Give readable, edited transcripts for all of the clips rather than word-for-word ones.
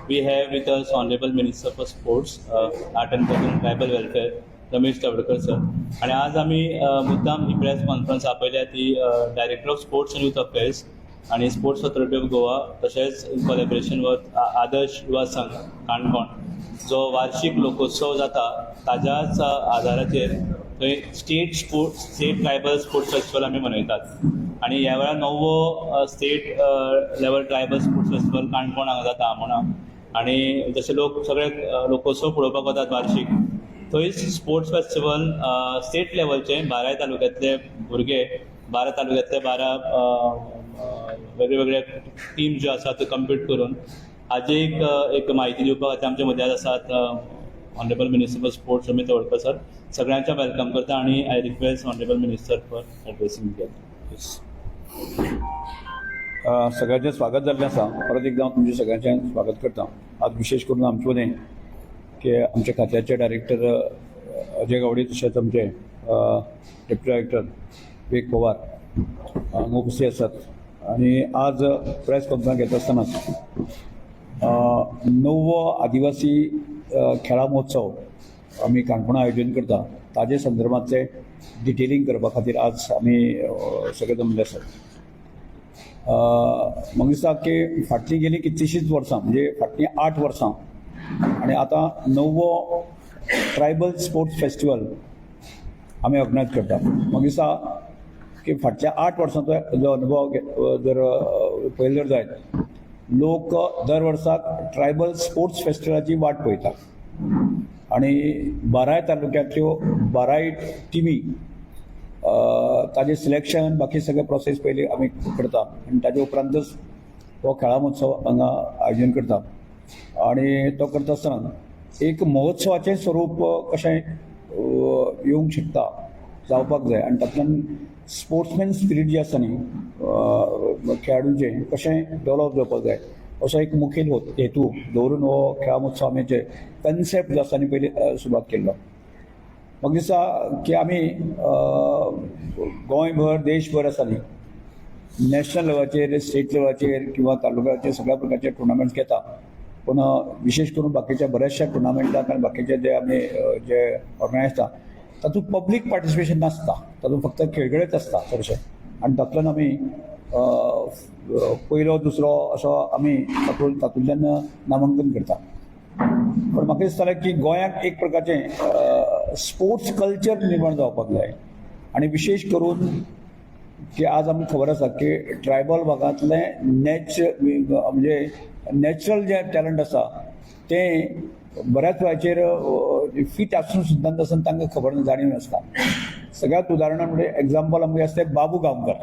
We have with us Honorable Minister for Sports, Art and Culture and Tribal Welfare, Ramesh Tawadkar sir. आणि आज आमी मुद्दाम ही press conference आपयल्या ती Director of Sports and Youth Affairs आणि sports authority of Goa तशेंच in collaboration with आदर्श युवा संघ काणकोण, जो वार्षिक लोकोत्सव जाता ताज्याच आधाराचेर थंय state tribal sports festival आमी मनयतात. आणि ह्या वेळार णववो state level tribal sports festival Canacona हांगा जाता आमोणा. आणि जशे लोक सगळे लोकोत्सव पळोवपाक वतात वार्षिक, थंयच स्पोर्ट्स फेस्टिवल स्टेट लेवलचे बाराय तालुक्यांतले भुरगे, 12 तालुक्यांतले 12 वेगळे वेगळे टीम ज्यो आसा त्यो कम्पीट करून हाजी एक म्हायती दिवपा खातीर आमचे मदीं आज आसात Honorable Minister for Sports Ramesh Tawadkar sir. सगळ्यांचे welcome करता आणि I request Honorable Minister for addressing. सगळ्यांचें स्वागत जाल्लें आसा. परत एकदां हांव तुमचें सगळ्यांचें स्वागत करता. आज विशेश करून आमचे मदें की आमच्या खात्याचे डायरेक्टर अजय गावडे, तशेंच आमचे डेप्युटी डायरेक्टर विवेक पवार हांगा उपस्थित आसात. आनी आज प्रेस कॉन्फरन्स घेता आसतनाच णववो आदिवासी खेळां महोत्सव आमी काणकोणा आयोजन करता, ताजे संदर्भांतले डिटेलिंग करपा खातीर आज आमी सगळे जमले आसात. म्हाका दिसता की फाटलीं गेलीं कितलींशींच वर्सां, म्हणजे फाटलीं 8 वर्सां आनी आतां णववो ट्रायबल स्पोर्ट्स फेस्टिवल आमी ऑर्गनायज करता. म्हाका दिसता की फाटल्या 8 वर्सांचो जो अनुभव जर पळयलो जर जायत, लोक दर वर्साक ट्रायबल स्पोर्ट्स फेस्टिवलाची वाट पळयता आनी बाराय तालुक्यांतल्यो बाराय टिमी, ताजें सिलेक्शन, बाकी सगळे प्रोसेस पयलीं आमी करता आनी ताजे उपरांतच हो खेळां महोत्सव हांगा आयोजन करता. आनी तो करता आसतना एक महोत्सवाचें स्वरूप कशें येवंक शकता, जावपाक जाय आनी तातूंतल्यान स्पोर्ट्समॅन स्पिरीट जी आसा न्ही खेळाडूंचें, कशें डेवलप जावपाक जाय, असो एक मुखेल हेतू दवरून हो खेळां महोत्सव आमी जे कन्सेप्ट जो आसा न्ही पयलीं सुरवात केल्लो. म्हाका दिसता की आमी गोंयभर, देशभर आसा न्ही, नॅशनल लेवलाचेर, स्टेट लेवलाचेर किंवा तालुक्याचेर सगळ्या प्रकारचे टुर्नामेंट्स घेता. पूण विशेश करून बाकीच्या बऱ्याचशा टुर्नामेंटाक आनी बाकीचे जे आमी जे ऑर्गनायज आसता, तातूंत पब्लीक पार्टिसिपेशन नासता. तातूंत फक्त खेळगडेच आसता चडशे आनी तातूंतल्यान आमी पयलो, दुसरो असो आमी तातूंतल्यान नामांकन करता. पण म्हाका दिसतालें की गोंयांत एक प्रकारचें स्पोर्ट्स कल्चर निर्माण जावपाक जाय आनी विशेश करून की आज आमकां खबर आसा की ट्रायबल भागांतलें म्हणजे नॅचरल जें टॅलंट आसा तें बऱ्याच वेळाचेर फीट आसून सुद्दां आसून तांकां खबर ना, जाणीव नासता. सगळ्यात उदाहरणां म्हणजे एग्जाम्पल आमकां आसता तें बाबू गांवकर.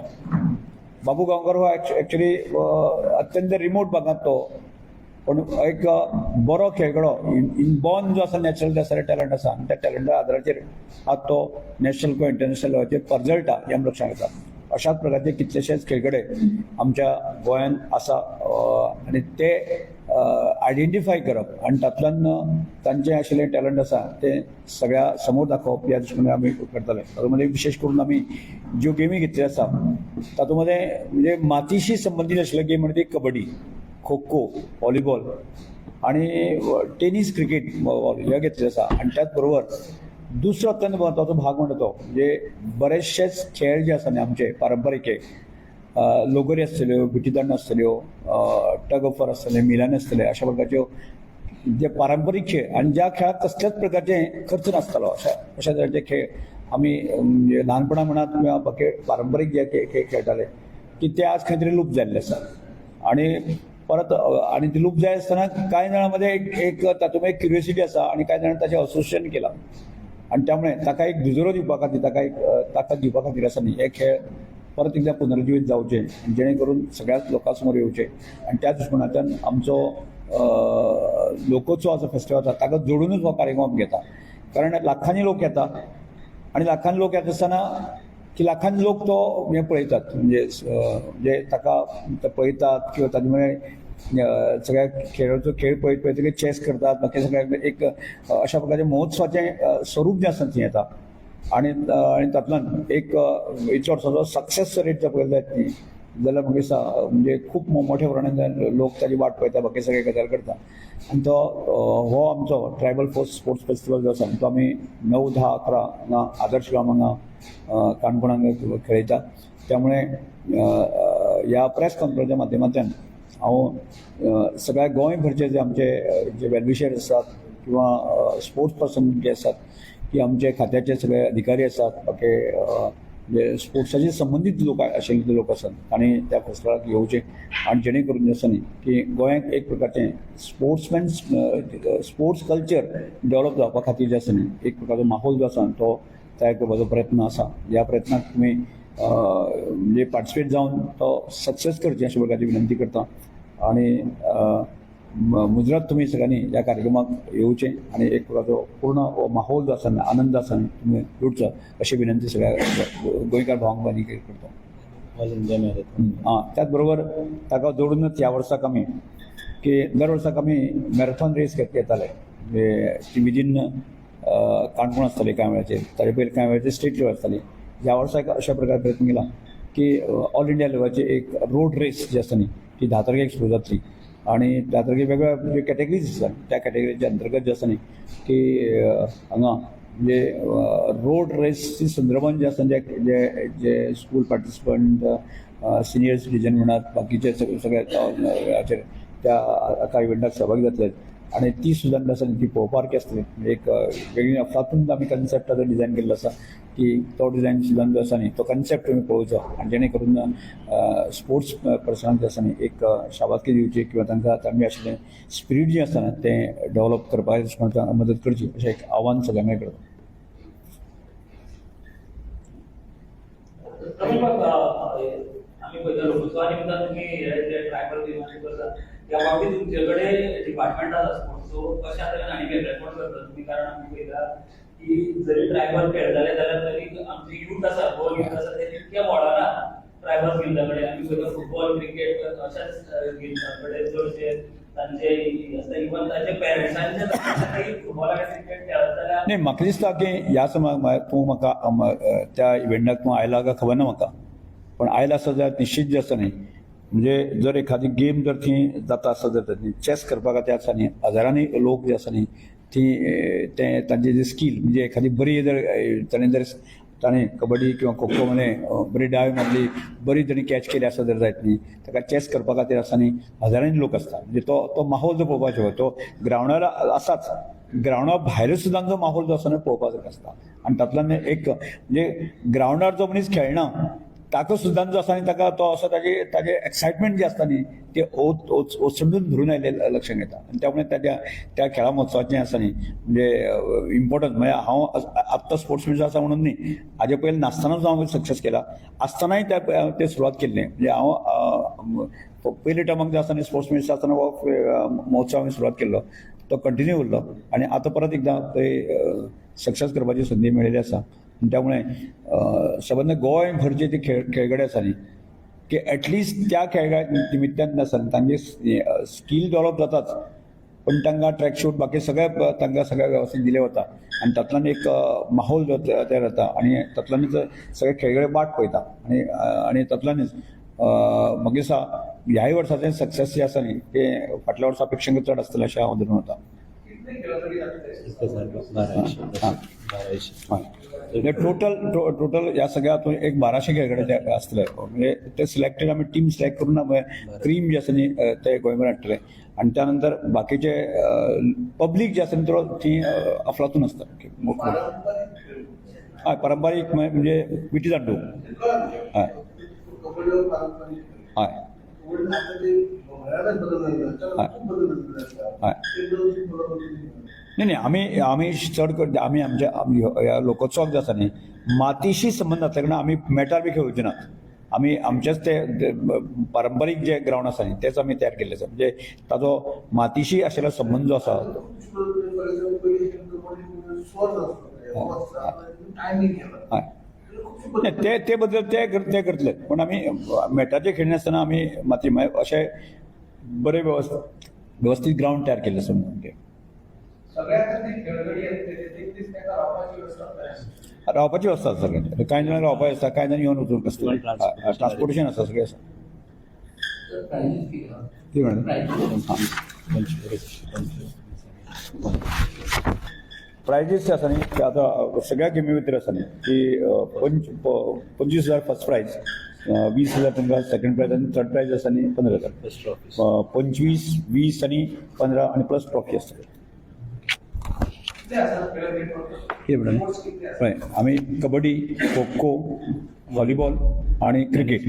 बाबू गांवकर हो एक्चुअली अत्यंत रिमोट भागांत तो, पण एक बरो खेळगडो, इन बॉर्न जो आसा, नॅचरल आसा, टॅलंट आसा आनी त्या टॅलंटा आदाराचेर आज तो नॅशनल किंवा इंटरनॅशनल लेवलाचेर पर्जळटा हें आमी लक्षांत घेता. अशाच प्रकारचे कितलेशेच खेळगडे आमच्या गोंयांत आसा आनी ते आयडेंटिफाय करप आनी तातूंतल्यान तांचें आशिल्लें टॅलंट आसा तें सगळ्या समोर दाखोवप ह्या दृश्टीन आमी करतले. तातूंत मदीं विशेश करून आमी ज्यो गेमी घेतल्यो आसा, तातूंत मदें म्हणजे मातीशी संबंदीत आशिल्ले गेम म्हणजे कबड्डी, खो खो, व्हॉलीबॉल आणि टेनीस, क्रिकेट हे घेतलेले आसा. आनी त्याच बरोबर दुसरो अत्यंत म्हत्वाचो भाग म्हणटा तो म्हणजे बरेचशेच खेळ जे आसा न्ही आमचे पारंपारीक खेळ, लगोरी आसतल्यो, विटी दांडू आसतल्यो, टग ऑफ वॉर आसतले, मिलान आसतले, अशा प्रकारच्यो जे पारंपारीक खेळ आनी ज्या खेळाक कसल्याच प्रकारचे खर्च नासतालो, अशा अशा तरेचे खेळ आमी म्हणजे ल्हानपणा म्हणात किंवा बाकी पारंपारीक जे खेळ खेळटाले की ते आज खंय तरी लूप जाल्ले आसा. आणि परत आणि ते लूप जाय आसतना कांय जाणां मदें एक एक तातूंत एक क्युरियोसिटी आसा आनी कांय जाणां ताचें असोसिएशन केलां आनी त्यामुळे ताका एक दुजोरो दिवपा खातीर, ताका एक ताकद दिवपा खातीर आसा न्ही, हे खेळ परत एकदा पुनर्जिवीत जावचे आनी जेणे करून सगळ्याच लोकां समोर येवचे. आनी त्या दृश्टीकोनांतल्यान आमचो लोकोत्सवाचो फेस्टिवल आसा ताका जोडूनच हो कार्यक्रम घेता, कारण लाखांनी लोक येता आनी लाखांनी लोक येता आसतना की लाखांनी लोक तो हें पळयतात, म्हणजे म्हणजे ताका ते पळयतात किंवा ताजे मुळे सगळ्या खेळाचो खेळ पळयत पळयत चॅस करतात, बाकी सगळ्या एक अशा प्रकारचे महोत्सवाचें स्वरूप जें आसा थंय येता. आणि आणि तातूंतल्यान एक इतल्या वर्साचो सक्सेस रेट जर पळयलो जायत न्ही. जाल्यार म्हाका दिसता म्हणजे खूब मोठ्या प्रमाणान लोक ताजी वाट पळयता, बाकी सगळे गजाल करता. आनी तो हो आमचो ट्रायबल फर्स्ट स्पोर्ट्स फेस्टिवल जो आसा तो आमी 9, 10, 11 हांगा आदर्श ग्राम हांगा काणकोण हांगा खेळयता. त्यामुळे ह्या प्रेस कॉन्फरन्साच्या माध्यमांतल्यान हांव सगळ्या गोंयभरचे जे आमचे जे वेलविशर आसात किंवा स्पोर्ट्स पर्सन जे आसात की आमचे खात्याचे सगळे अधिकारी आसात, बाकी जे स्पोर्ट्साचे संबंदीत लोक आशिल्ले लोक आसात तांणी त्या फेस्टिवलाक येवचे आनी जेणे करून जे आसा न्ही की गोंयांत एक प्रकारचें स्पोर्ट्समॅन स्पोर्ट्स कल्चर डेवलप जावपा खातीर जें आसा न्ही एक प्रकारचो माहोल जो आसा तो तयार करपाचो प्रयत्न आसा. ह्या प्रयत्नाक तुमी म्हणजे पार्टिसिपेट जावन तो सक्सेस करचे अशा प्रकारची विनंती करता. आनी मुजरत तुमी सगळ्यांनी ह्या कार्यक्रमाक येवचें आनी एक प्रकारचो पूर्ण हो माहोल जो आसा न्ही, आनंद आसा न्ही तुमी लुटचो अशी विनंती सगळ्या गोंयकार भावांक आनी करता. All India marathon. आं, त्याच बरोबर ताका जोडूनच ह्या वर्साक आमी की दर वर्साक आमी मॅरेथॉन रेस घेताले, म्हणजे ती विदीन काणकोण आसताली कांय वेळाचेर, ताजे पयलीं कांय वेळाचेर स्टेट लेवल आसताली. ह्या वर्साक अशा प्रकारे प्रयत्न केला की ऑल इंडिया लेवलाची एक रोड रेस जी आसा न्ही ती 10 तारखेक सुरू जातली आनी 10 तारखेक वेगवेगळ्या ज्यो कॅटेगरीज आसा त्या कॅटेगरीच्या अंतर्गत जे आसा न्ही की हांगा म्हणजे रोड रेसी संदर्भान जे आसा जे जे जे स्कूल पार्टिसिपंट, सिनियर सिटीजन म्हणात, बाकीचे सगळे हाचेर त्या एका इव्हेंटाक सहभागी जातले आनी ती सुद्दां जी आसा न्ही ती पळोवपासारकी आसतली. म्हणजे एक वेगळी अफलातून आमी कन्सेप्ट आतां डिजायन केल्लो आसा की तो डिजायन सुद्दां जो आसा न्ही तो कन्सेप्ट तुमी पळोवचो आनी जेणे करून स्पोर्ट्स पर्सनाक जे आसा न्ही एक शाबासकी दिवची किंवा तांकां तांचे आशिल्लें स्पिरीट जें आसा न्ही तें डेवलप करपाक मदत करची अशें एक आव्हान सगळ्यांक करता. आमी पळयता लोकोत्सवा निमतान तुमी हे जे ट्रायबल गेमाचे करता, ह्या फावटी तुमचे कडेन डिपार्टमेंट आसा स्पोर्ट्स, सो कशा तरेन आनी वेगळेपण करता तुमी? कारण आमी पळयता की जरी ट्रायबल खेळटाले जाल्यार तरी आमचे यूथ आसा, गोवा यूथ आसा, ते तितके वळना ट्रायबल गेम्सा कडेन. आमी पळयता फुटबॉल, क्रिकेट अशाच गेम्सा कडेन चडशे तांचे आसता. इवन तांचे पेरंट्सांचे फुटबॉल आनी क्रिकेट खेळत जाल्यार न्ही, म्हाका दिसता की ह्या समय तूं म्हाका त्या इव्हेंटाक तूं आयला काय खबर ना म्हाका, पण आयला आसत जाल्यार निश्चीत जें आसा न्ही म्हणजे जर एखादी गेम जर थंय जाता आसत जाल्यार न्ही चॅस करपा खातीर आसा न्ही हजारांनी लोक जे आसा न्ही ती ते तांचे जे स्कील म्हणजे एखादी बरी जर ताणें जर ताणें कबड्डी किंवा खो खो मध्ये बरी डाय मारली, बरी ताणी कॅच केली आसत जर जायत न्ही ताका चॅस करपा खातीर आसा न्ही हजारांनी लोक आसता. म्हणजे तो तो माहोल जो पळोवपाचो तो ग्रावंडार आसाच, ग्रावंडा भायर सुद्दां जो माहोल जो आसा न्ही पळोवपा सारको आसता. आनी तातूंतल्यान एक म्हणजे ग्रावंडार जो मनीस खेळना ताका सुद्दां जो आसा न्ही ताका तो असो ताजे ताजे एक्सायटमेंट जी आसता न्ही ते ओसंडून धरून आयिल्लें लक्षांत येता. आनी त्यामुळे ताज्या त्या खेळा महोत्सवाचें आसा न्ही म्हणजे इम्पॉर्टन्स. म्हणजे हांव आत्तां स्पोर्ट्स मिनिस्टर आसा म्हणून न्ही, हाजे पयलीं नासतनाच हांव सक्सेस केला आसतनाय त्या ते सुरवात केल्ली. म्हणजे हांव पयले टर्माक जे आसता न्ही स्पोर्ट्स मिनिस्टर आसतना हो महोत्सव हांवें सुरवात केल्लो, तो कंटिन्यू उरलो आनी आतां परत एकदां ते सक्सेस करपाची संदी मेळिल्ली आसा. त्यामुळे सबंद गोंयभरचे ते खेळगडे आसा न्ही की एटलिस्ट त्या खेळगड्या निमित्तान आसा न्ही तांचे स्कील डेवलप जाताच, पण तांकां ट्रॅक शूट बाकी सगळें तांकां सगळें वेवस्थीत दिलें वता आनी तातूंतल्यान एक माहोल जो तयार जाता आनी तातूंतल्यानच सगळे खेळगडे वाट पळयता आनी आनी तातूंतल्यानच म्हाका दिसता ह्याय वर्साचें सक्सेस जें आसा न्ही तें फाटल्या वर्सा पेक्षा चड आसतलें अशें हांव धरून वता. 1200 1200. हय, म्हणजे टोटल टोटल ह्या सगळ्या हातूंत एक 1200 खेळगडे ते आसतले. म्हणजे ते सिलेक्टेड आमी टीम सिलेक्ट करून क्रीम जे आसा न्ही ते गोंयभर हाडटले आनी त्या नंतर बाकीचे पब्लीक जे आसा न्ही तो ती अफलातून आसता. हय, पारंपारीक म्हणजे विटी दांडू. हय हय हय. नाही नाही, आमी आमी चड कर आमी आमच्या ह्या लोकोत्सवाक जे आसा न्ही मातीशी संबंद जातले कारणान आमी मेटार बी खेळोवचे नात. आमी आमचेच ते पारंपारीक जे ग्रावंड आसा न्ही तेच आमी तयार केल्ले आसा. म्हणजे ताजो मातीशी आशिल्लो संबंद जो आसा. हय, ते ते बद्दल ते ते करतले, पण आमी मेटाचे खेळणे आसतना आमी माती मागीर अशे बरे वेवस्थीत ग्रावंड तयार केल्ले आसा म्हणून. रावपाची वेवस्था आसा सगळ्यांची, कांय जाणां रावपाची आसता, कांय जाण येवन वचूंक आसता, ट्रान्सपोर्टेशन आसा, सगळें आसा. कितें म्हणलें? हां, प्रायजीस जे आसा न्ही ते आतां सगळ्या गेमी भितर आसा न्ही की 25,000 फर्स्ट प्रायज, 20,000 तुमकां सेकंड प्रायज आनी थर्ड प्रायज आसा न्ही 15,000. Plus trophies. 25, 20 आनी 15 आनी प्लस ट्रॉफी आसतली. कितें म्हणलें? हय, आमी कबड्डी, खो खो, व्हॉलीबॉल आणि क्रिकेट,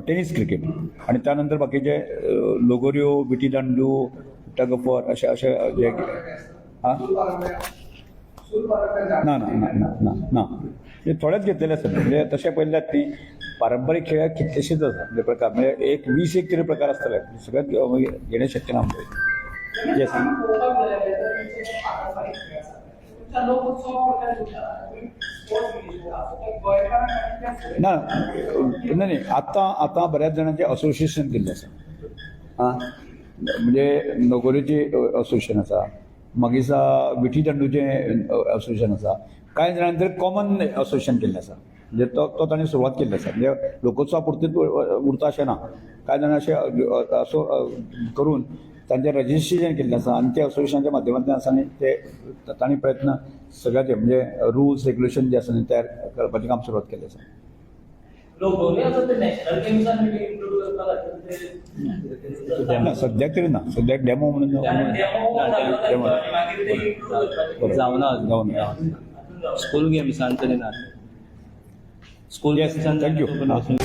टेनिस, क्रिकेट आणि त्यानंतर बाकीचे लगोऱ्यो, विटी दांडू, टग ऑफ वॉर अशे अशे जे. हां, ना ना ना ना ना ना, म्हणजे थोडेच घेतलेले आसतात. म्हणजे तशें पळयल्यार न्ही, पारंपारीक खेळ कितलेशेच आसा. म्हणजे प्रकार म्हणजे एक 20 एक तरी प्रकार आसतले. सगळ्यात घेणें शक्य ना आमकां. येस. ना, नाही नाही, आत्तां आतां बऱ्याच जाणांचे असोसिएशन केल्लें आसा. आं, म्हणजे लगोरीचें असोसिएशन आसा, मागीर आसा विटी दांडूचें असोसिएशन आसा. कांय जाणांनी तर कॉमन असोसिएशन केल्लें आसा. म्हणजे तो तो ताणें सुरवात केल्ली आसा. म्हणजे लोकोत्सवा पुरतीच उरता अशें ना. कांय जाणां अशें असो करून तांचें रजिस्ट्रेशन केल्लें आसा आनी ते असोसिएशनाच्या माध्यमांतल्यान आसा न्ही ते तांणी प्रयत्न सगळ्याचे, म्हणजे रुल्स रेग्युलेशन जे आसा न्ही, तयार करपाचें काम सुरवात केल्लें आसा. लोगोरी आसा ते नॅशनल गेम्सान बी इन्क्लूड करपा खातीर ते ना, सद्याक तरी ना. सद्याक डेमो म्हणून. डेमो मागीर ते इन्क्लूड करपाचे. जावना अजून. जावना. अजून जावना. स्कूल गेम्सान तरी ना, स्कूल Yes, गेम्सान. Thank you.